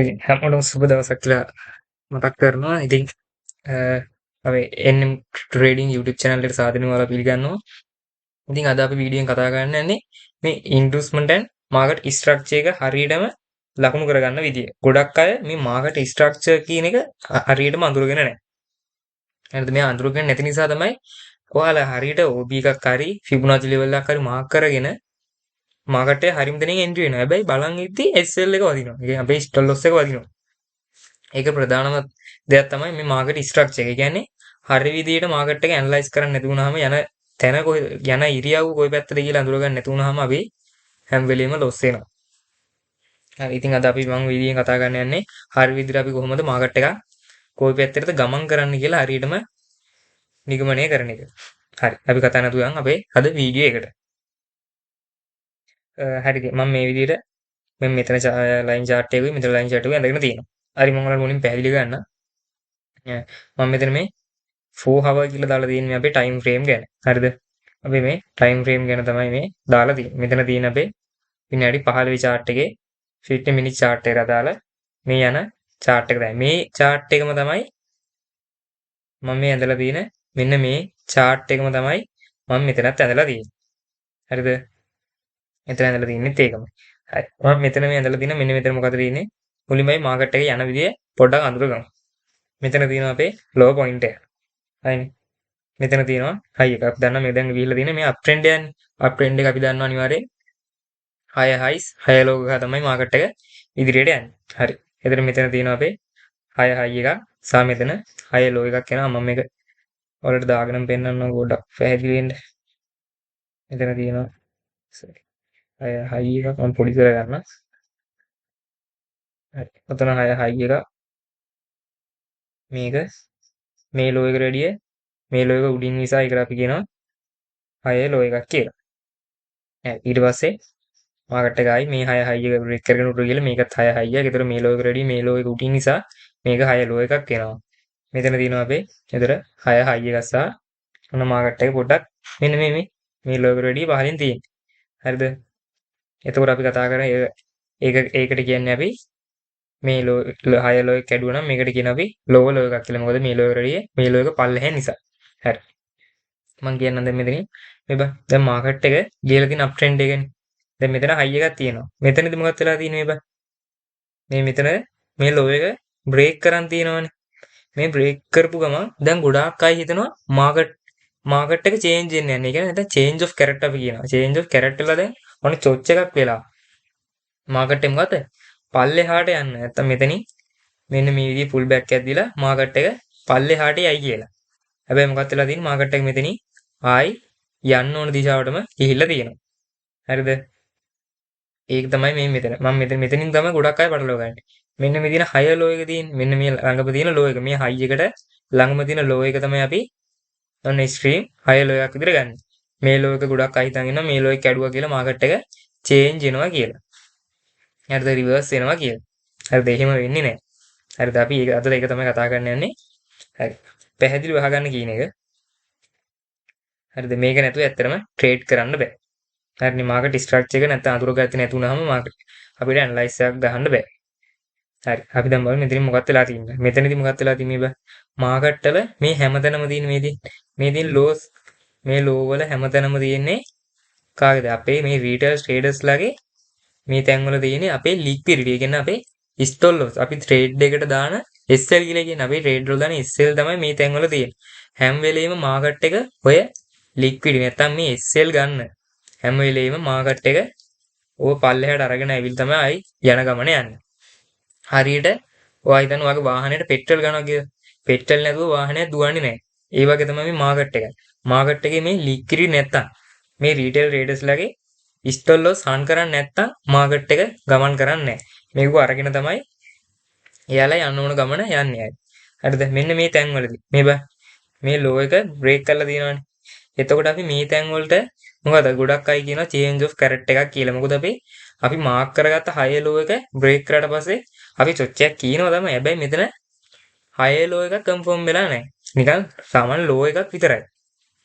ඉතින් හැමෝටම සුබ දවසක් කියලා මතක් කරනවා. ඉතින් අපේ NM Trading YouTube channel එකට සාදරයෙන් ඔයාලා පිළිගන්නවා. ඉතින් අද අපි වීඩියෝ එකෙන් කතා කරන්න යන්නේ මේ inducement and market structure එක හරියටම ලකුණු කරගන්න විදිය. ගොඩක් අය මේ market structure කියන එක හරියටම අඳුරගෙන නැහැ. හරිද? මේ අඳුරගෙන නැති නිසා තමයි ඔයාලා හරියට OB එකක් හරි Fibonacci level එකක් හරි මාක් කරගෙන මාකට් එක හරිම තැනින් එන්ට්‍රි වෙනවා. හැබැයි බලන් ඉද්දි SL එක වදිනවා. ඒ කියන්නේ අපේ ස්ටොප් ලොස් එක වදිනවා. ඒක ප්‍රධානම දෙයක් තමයි මේ මාකට් ස්ට්‍රක්චර් එක. ඒ කියන්නේ හරි විදියට මාකට් එක ඇනලයිස් කරන්න නැති වුනහම, යන තැන කොහෙද, යන ඉරියව්ව කොයි පැත්තද කියලා අඳුර ගන්න නැති වුනහම අපි හැම වෙලෙම ලොස් වෙනවා. හරි, ඉතින් අද අපි මං වීඩියෝ එකෙන් කතා කරන්න යන්නේ හරි විදියට අපි කොහොමද මාකට් එක කොයි පැත්තටද ගමන් කරන්න කියලා හරියටම නිගමනය කරන එක. හරි. අපි කතා නැතුව යන් අපේ අද වීඩියෝ එකට. හරි, ඉතින් මම මේ විදියට මෙන්න මෙතන ලයින් චාට් එකකුයි මෙතන ලයින් චාට් එකකුයි ඇඳගෙන තියෙනවා. හරි, මම ඔයාලට මුලින් පැහැදිලි කරන්න. මම මෙතන මේ 4 hour කියලා දාලා තියෙන්නේ අපේ ටයිම් ෆ්‍රේම් ගැන. හරිද? අපි මේ ටයිම් ෆ්‍රේම් ගැන තමයි මේ දාලා තියෙන්නේ. මෙතන තියෙන අපේ විනාඩි 15 චාට් එකේ 15 මිනිත් චාට් එකට අදාළ මේ යන චාට් එක තමයි. මේ චාට් එකම තමයි මම මේ ඇඳලා තියෙන, මෙන්න මේ චාට් එකම තමයි මම මෙතනත් ඇඳලා තියෙන්නේ. හරිද? මෙතන ඇඳලා තියෙන්නෙත් ඒකමයි. හරි. මම මෙතන මේ ඇඳලා තියෙන මෙන්න මෙතන මොකද තියෙන්නේ? මුලින්මයි මාකට් එකේ යන විදිය පොඩ්ඩක් අඳුරගමු. මෙතන තියෙනවා අපේ ලෝ පොයින්ට් එක. හරිනේ. මෙතන තියෙනවා හයි එක. අපි දන්නවා මේ දැන් ගිහිල්ලා තියෙන මේ අප් ට්‍රෙන්ඩ් යන්නේ. අප් ට්‍රෙන්ඩ් එක අපි දන්නවා අනිවාර්යෙන් හය හයිස් හය ලෝ එක තමයි මාකට් එක ඉදිරියට යන්නේ. හරි. එතන මෙතන තියෙනවා අපේ හය හයි එකක් සහ මෙතන හය ලෝ එකක් එනවා. මම මේක ඔයාලට දාගෙනම පෙන්නන්නම් ගොඩක් පැහැදිලි වෙන්න. මෙතන තියෙනවා සෝරි හය හයි එකක්, මම පොඩි කරගන්න. හරි. ඔතන හය හයි එකක්. මේක මේ ලෝ එකට වැඩිය මේ ලෝ එක උඩින් නිසා ඒකට අපි කියනවා හය ලෝ එකක් කියලා. හරි. ඊට පස්සේ මාකට් එක ආයි මේ හය හයි එක බ්‍රේක් කරගෙන උඩට ගිහලා මේකත් හය හයි එකක්. ඒතර මේ ලෝ එකට වැඩිය මේ ලෝ එක උඩින් නිසා මේක හය ලෝ එකක් වෙනවා. මෙතන තියෙනවා අපේ ඒතර හය හයි එකක් සහ ඔන්න මාකට් එක පොඩ්ඩක් මෙන්න මේ මේ මේ ලෝ එකට වැඩිය පහලින් තියෙන්නේ. හරිද? එතකොට අපි කතා කරන ඒක ඒකට කියන්නේ අපි මේ ලෝ හය ලෝ එක කැඩුවා නම් මේකට කියන අපි ලෝවර් ලෝ එකක් කියලා. මොකද මේ ලෝ එකට වැඩිය මේ ලෝ එක පල්ලෙහෙන් නිසා. හරි. මං කියන්නම් දැන් මෙතනින් මේ බං දැන් මාකට් එක ගිහලා තියෙන අප් ට්‍රෙන්ඩ් එකනේ. දැන් මෙතන හයි එකක් තියෙනවා. මෙතනදි මොකක්ද වෙලා තියෙන්නේ මේ බං? මේ මෙතන මේ ලෝ එක බ්‍රේක් කරන් තියෙනවනේ. මේ බ්‍රේක් කරපු ගමන් දැන් ගොඩාක් අය හිතනවා මාකට් මාකට් එක චේන්ජ් වෙන්න යන්නේ. ඒ කියන්නේ නැත්නම් චේන්ජ් ඔෆ් කැරක්ටර් අපි කියනවා. චේන්ජ් ඔෆ් කැරක්ටර් වෙලා දැන් ඔන්න චොච් එකක් වෙලා. මාකට් එක මොකද්ද? පල්ලෙහාට යන්න. නැත්නම් මෙතනින් මෙන්න මේ විදිහේ පුල් බෑක් එකක් දීලා මාකට් එක පල්ලෙහාට යයි කියලා. හැබැයි මොකක්ද වෙලා තියෙන්නේ? මාකට් එක මෙතනින් ආයි යන්න ඕන දිශාවටම ගිහිල්ලා තියෙනවා. හරිද? ඒක තමයි මේ මෙතන. මම මෙතන මෙතනින් තමයි ගොඩක් අය පටලවා ගන්නේ. මෙන්න මේ තියෙන හය ලෝ එක තියෙන්නේ. මෙන්න මේ ළඟම තියෙන ලෝ එක. මේ හයි එකට ළඟම තියෙන ලෝ එක තමයි අපි ඔන්න එක්ස්ට්‍රීම් හය ලෝ එකක් විතර ගන්න. මේ ලෝ එක ගොඩක් අය හිතන් ඉන්නවා මේ ලෝ එක කැඩුවා කියලා මාකට් එක චේන්ජ් වෙනවා කියලා. හරිද? රිවර්ස් වෙනවා කියලා. හරිද? එහෙම වෙන්නේ නැහැ. හරිද? අපි ඒක අද ඒක තමයි කතා කරන්න යන්නේ. හරි. පැහැදිලිව අහගන්න කියන එක. හරිද? මේක නැතුව ඇත්තටම ට්‍රේඩ් කරන්න බෑ. හරිනේ, මාකට් ස්ට්‍රක්චර් එක නැත්තම් අඳුරගත්තේ නැතු වුනහම මාකට් අපිට ඇනලයිස් එකක් ගහන්න බෑ. හරි. අපි දැන් බලමු මෙතනින් මොකක්ද වෙලා තියෙන්නේ. මෙතනදි මොකක්ද වෙලා තියෙන්නේ බෑ. මාකට් වල මේ හැමතැනම තියෙන මේ තියෙන ලෝස්, මේ ලෝ වල හැමතැනම තියෙන්නේ කාගේද? අපේ මේ රීටේල් ට්‍රේඩර්ස් ලාගේ මේ තැන්වල තියෙන්නේ අපේ ලික්විඩිටි. ඒ කියන්නේ අපේ ස්ටොප් ලොස්. අපි ට්‍රේඩ් එකට දාන SL කියලා කියන්නේ අපේ ට්‍රේඩ් වල දාන SL තමයි මේ තැන්වල තියෙන්නේ. හැම වෙලෙම මාකට් එක ඔය ලික්විඩිටි නැත්තම් මේ SL ගන්න හැම වෙලෙම මාකට් එක ඔය පල්ලෙහාට අරගෙන ඇවිල්ලා තමයි ආයි යන ගමන යන්නේ. හරියට ඔයා හිතන්න ඔයාගේ වාහනේට පෙට්‍රල් ගන්නවා කියලා. පෙට්‍රල් නැතුව වාහනයක් දුවන්නේ නැහැ. ඒ වගේ තමයි මේ මාකට් එක. මාකට් එකේ මේ ලික්විඩිටි නැත්තම්, මේ retail traders ලාගේ stop Los Hunt කරන්නේ නැත්තම් මාකට් එක ගමන් කරන්නේ නැහැ. මේක අරගෙන තමයි එයාලා යන්න ඕන ගමන යන්නේ ආයි. හරිද? මෙන්න මේ තැන් වලදී මේ බා මේ ලෝ එක බ්‍රේක් කරලා තියෙනවනේ. එතකොට අපි මේ තැන් වලට මොකද ගොඩක් අය කියනවා චේන්ජ් ඔෆ් කැරක්ටර් එකක් කියලා. මොකද අපි අපි මාක් කරගත්ත හය ලෝ එක බ්‍රේක් කරාට පස්සේ අපි චොච් එකක් කියනවා තමයි. හැබැයි මෙතන හය ලෝ එකක් කන්ෆර්ම් වෙලා නැහැ. නිකන් සාමාන්‍ය ලෝ එකක් විතරයි.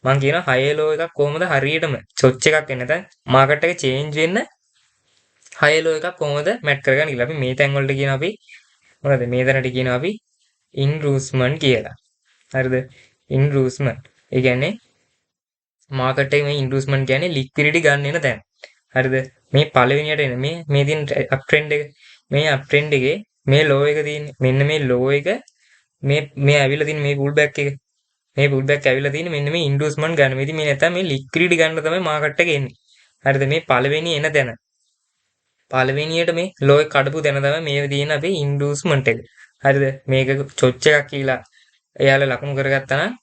මං කියනවා හය ලෝ එකක් කොහොමද හරියටම චොච් එකක් වෙන්නේ නැත්නම් මාකට් එක චේන්ජ් වෙන්න හය ලෝ එකක් කොහොමද මැට් කරගන්න කියලා. අපි මේ තැන් වලට කියන අපි මොකද මේ තැනට කියනවා අපි ඉන්ඩියුස්මන්ට් කියලා. හරිද? ඉන්ඩියුස්මන්ට්. ඒ කියන්නේ මාකට් එකේ මේ ඉන්ඩියුස්මන්ට් කියන්නේ ලික්විඩිටි ගන්න එන තැන. හරිද? මේ පළවෙනියට එන මේ මේ තියෙන අප් ට්‍රෙන්ඩ් එක, මේ අප් ට්‍රෙන්ඩ් එකේ මේ ලෝ එක තියෙන්නේ. මෙන්න මේ ලෝ එක මේ මේ ඇවිල්ලා තියෙන මේ පුල් බෑක් එක, මේ පුල් බෑක් ඇවිල්ලා තියෙන්නේ මෙන්න මේ ඉන්ඩියුස්මන්ට් ගන්න. මේ ඉතින් මේ නැත්තම් මේ ලික්විඩිටි ගන්න තමයි මාකට් එක එන්නේ. හරිද? මේ පළවෙනි එන තැන, පළවෙනියට මේ ලෝ එක කඩපු තැන තමයි මේ තියෙන අපේ ඉන්ඩියුස්මන්ට් එක. හරිද? මේක චොච් එකක් කියලා එයාලා ලකුණු කරගත්තා නම්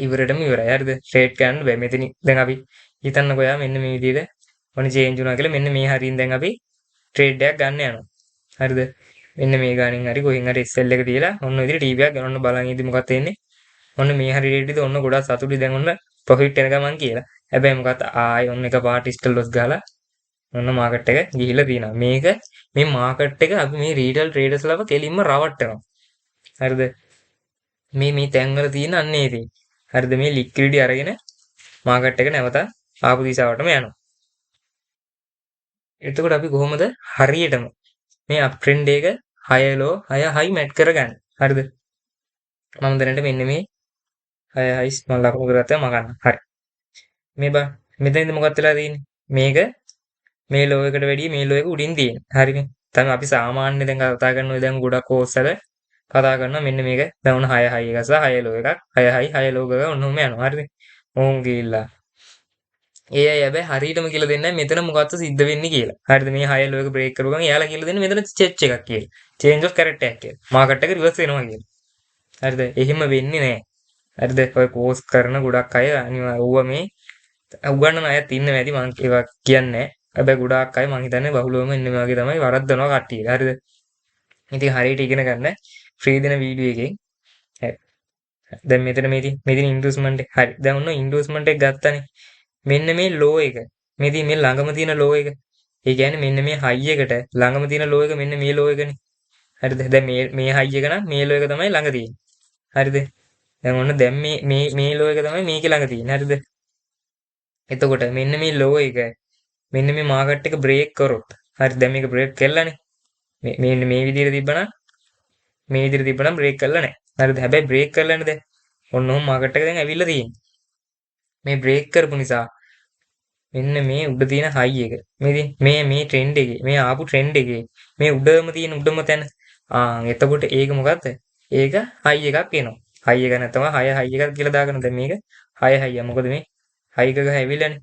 ඉවරටම ඉවරයි. හරිද? ට්‍රේඩ් කරන්න බෑ. මෙතන දැන් අපි හිතන්නකෝ ඔයා මෙන්න මේ විදිහට ඔන්න චේන්ජ් වුණා කියලා මෙන්න මේ හරියෙන් දැන් අපි ට්‍රේඩ් එකක් ගන්න යනවා. හරිද? මෙන්න මේ ගානින් හරි කොහෙන් හරි SL එක තියලා ඔන්න ඔය විදිහට TP එකක් ගන්න. ඔන්න බලන් ඉද්දි මොකක්ද වෙන්නේ? ඔන්න මේ හරි රේට් ඉතින් ඔන්න ගොඩක් සතුටුයි දැන් ඔන්න ප්‍රොෆිට් එන ගමන් කියලා. හැබැයි මොකක්ද ආයි ඔන්න එකපාරට ස්ටොප් ලොස් ගහලා ඔන්න මාකට් එක ගිහිල්ලා තියෙනවා. මේක මේ මාකට් එක අපි මේ රීටේල් ට්‍රේඩර්ස් ලව කෙලින්ම රවට්ටනවා. හරිද? මේ මේ තැන්වල තියෙන අන්න ඒ තියෙන. හරිද? මේ ලික්විඩිටි අරගෙන මාකට් එක නැවත ආපු දිශාවටම යනවා. එතකොට අපි කොහොමද හරියටම මේ අප් ට්‍රෙන්ඩ් එක 6 ලෝ 6 හයි මැට් කරගන්නේ? හරිද? මම දැනට මෙන්න මේ 6 හයිස් මම ලකුණු කරගත්තා මගන්න. හරි. මේ බා මෙතනදී මොකක්ද වෙලා තියෙන්නේ? මේක මේ ලෝ එකට වැඩිය මේ ලෝ එක උඩින් තියෙන්නේ. හරිනේ. තමයි අපි සාමාන්‍ය දැන් කතා කරන ඔය දැන් ගොඩක් කෝස් වල කතා කරනවා මෙන්න මේක දැන් ඔන්න 6 හයි එක සහ 6 ලෝ එකක් 6 හයි 6 ලෝ එක ඔන්න ඔහොම යනවා. හරිනේ. ඔහොම ගිහිල්ලා ඒ අය හැබැයි හරියටම කියලා දෙන්නේ මෙතන මොකක්ද සිද්ධ වෙන්නේ කියලා. හරිද? මේ 6 ලෝ එක බ්‍රේක් කරපු ගමන් එයාලා කියලා දෙන්නේ මෙතන චෙච් එකක් කියලා. චේන්ජ් ඔෆ් කැරක්ටර් එකක් කියලා. මාකට් එක රිවර්ස් වෙනවා කියලා. හරිද? එහෙම වෙන්නේ නැහැ. හරිද? ඔය කෝස් කරන ගොඩක් අය අනිවා ඕවා මේ උගන්නන අයත් ඉන්නවා ඇති, මං ඒවා කියන්නේ නැහැ. හැබැයි ගොඩාක් අය මං හිතන්නේ බහුලවම ඉන්න මේ වගේ තමයි වරද්දනවා කට්ටිය. හරිද? ඉතින් හරියට ඉගෙන ගන්න ෆ්‍රී දෙන වීඩියෝ එකෙන්. හරි. දැන් මෙතන මේ තියෙන මේ තියෙන ඉන්ඩියුස්මන්ට් එක. හරි. දැන් ඔන්න ඉන්ඩියුස්මන්ට් එක ගත්තනේ. මෙන්න මේ ලෝ එක. මේ තියෙන මේ ළඟම තියෙන ලෝ එක. ඒ කියන්නේ මෙන්න මේ හයි එකට ළඟම තියෙන ලෝ එක මෙන්න මේ ලෝ එකනේ. හරිද? දැන් මේ මේ හයි එක නම් මේ ලෝ එක තමයි ළඟ තියෙන්නේ. හරිද? දැන් ඔන්න දැන් මේ මේ මේ ලෝ එක තමයි මේකේ ළඟ තියෙන්නේ. හරිද? එතකොට මෙන්න මේ ලෝ එක මෙන්න මේ මාකට් එක බ්‍රේක් කරොත්, හරි, දැන් මේක බ්‍රේක් කළානේ. මේ මෙන්න මේ විදිහට තිබ්බනම්, මේ විදිහට තිබ්බනම් බ්‍රේක් කරලා නැහැ. හරිද? හැබැයි බ්‍රේක් කරලානේ දැන්. ඔන්න ඔහොම මාකට් එක දැන් ඇවිල්ලා තියෙන්නේ. මේ බ්‍රේක් කරපු නිසා මෙන්න මේ උඩ තියෙන හයි එක, මේ තියෙන මේ මේ ට්‍රෙන්ඩ් එකේ, මේ ආපු ට්‍රෙන්ඩ් එකේ මේ උඩම තියෙන උඩම තැන, ආ එතකොට ඒක මොකද්ද? ඒක හයි එකක් එනවා. හයි එක නැත්නම් 6 හයි එකක් කියලා දාගන්න. දැන් මේක 6 හයි. මොකද මේ හයි එක ගහ ඇවිල්ලානේ.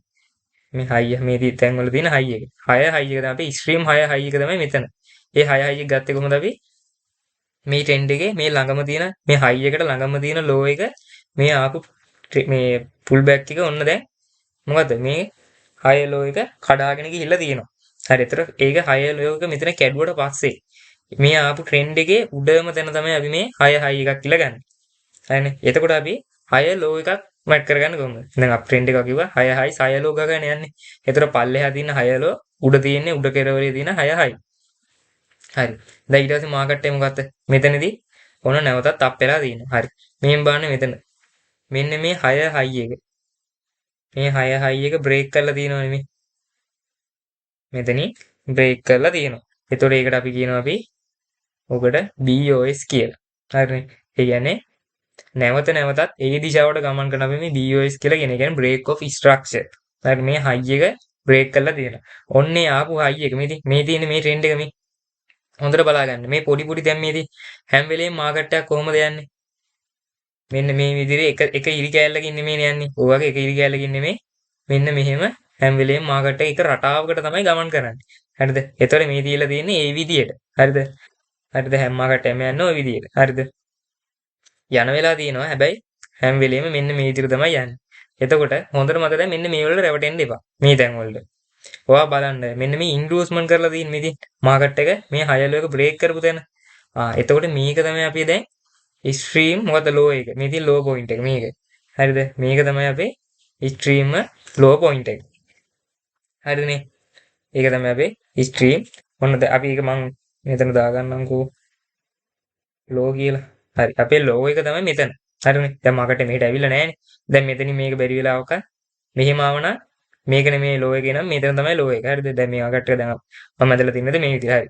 මේ හයි මේ තැන් වල තියෙන හයි එක. 6 හයි එක තමයි අපි එක්ස්ට්‍රීම් 6 හයි එක තමයි මෙතන. ඒ 6 හයි එක ගත්තේ කොහොමද අපි? මේ ට්‍රෙන්ඩ් එකේ මේ ළඟම තියෙන මේ හයි එකට ළඟම තියෙන ලෝ එක මේ ආපු මේ පුල් බෑක් එක ඔන්න දැන් මොකද්ද මේ 6 ලෝ එක කඩාගෙන ගිහිල්ලා තියෙනවා. හරි, ඒතර ඒක 6 ලෝ එක මෙතන කැඩුවට පස්සේ මේ ආපු ට්‍රෙන්ඩ් එකේ උඩම තැන තමයි අපි මේ 6 හයි එකක් කියලා ගන්න. හරිනේ. එතකොට අපි 6 ලෝ එකක් මැට් කරගන්න කොහොමද? දැන් අප් ට්‍රෙන්ඩ් එක කිව්වා 6 හයි 6 ලෝ ගගන යන්නේ. ඒතර පල්ලෙහා තියෙන 6 ලෝ උඩ තියෙන්නේ උඩ කෙළවරේ තියෙන 6 හයි. හරි. දැන් ඊට පස්සේ මාකට් එක මොකද්ද? මෙතනදී ඔන්න නැවතත් අප් වෙලා තියෙනවා. හරි. මෙහෙම බලන්න මෙතන. මෙන්න මේ 6 හයි එක. මේ 6 හයි එක බ්‍රේක් කරලා තියෙනවනේ මේ. මෙතනින් බ්‍රේක් කරලා තියෙනවා. එතකොට ඒකට අපි කියනවා අපි ඔකට BOS කියලා. හරිනේ. ඒ කියන්නේ නැවත නැවතත් ඒ දිශාවට ගමන් කරන අපි මේ BOS කියලා කියන. ඒ කියන්නේ බ්‍රේක් ඔෆ් ස්ට්‍රක්චර්. හරි, මේ හයි එක බ්‍රේක් කරලා තියෙනවා. ඔන්නේ ආපු හයි එක මේ මේ තියෙන මේ ට්‍රෙන්ඩ් එක මේ හොඳට බලා ගන්න. මේ පොඩි පොඩි දැන් මේ තියෙන හැම වෙලේම මාකට් එකක් කොහොමද යන්නේ? මෙන්න මේ විදිහට එක එක ඉරි කෑල්ලකින් නෙමෙයිනේ යන්නේ. ඔය වගේ එක ඉරි කෑල්ලකින් නෙමෙයි. මෙන්න මෙහෙම හැම වෙලේම මාකට් එක එක රටාවකට තමයි ගමන් කරන්නේ. හරිද? එතකොට මේ තියලා තියෙන්නේ ඒ විදිහට. හරිද? හරිද? හැම මාකට් එකම යන්නේ ඔය විදිහට. හරිද? යන වෙලා තියෙනවා. හැබැයි හැම වෙලේම මෙන්න මේ විදිහට තමයි යන්නේ. එතකොට හොඳට මතක දැන් මෙන්න මේ වලට රැවටෙන්න එපා. මේ තැන් වලට. ඔයා බලන්න මෙන්න මේ ඉන්ඩෝස්මන්ට් කරලා තියෙන මේ ඉතින් මාකට් එක මේ හය ලෝ එක බ්‍රේක් කරපු තැන. ආ එතකොට මේක තමයි අපි දැන් එක්ස්ට්‍රීම් මොකද්ද ලෝ එක. මේ තියෙන ලෝ පොයින්ට් එක මේක. හරිද? මේක තමයි අපේ එක්ස්ට්‍රීම් ලෝ පොයින්ට් එක. හරිනේ? ඒක තමයි අපේ එක්ස්ට්‍රීම්. ඔන්න දැන් අපි ඒක මං මෙතන දාගන්නම්කෝ ලෝ කියලා. හරි. අපේ ලෝ එක තමයි මෙතන. හරිනේ? දැන් මාකට් එක මෙහෙට ඇවිල්ලා නෑනේ. දැන් මෙතනින් මේක බැරි වෙලාවක මෙහෙම ආවනම් මේක නෙමෙයි ලෝ එකේ නම් මෙතන තමයි ලෝ එක. හරිද? දැන් මේ මාකට් එක දැන් මම ඇදලා තින්නද මේ විදිහට. හරි.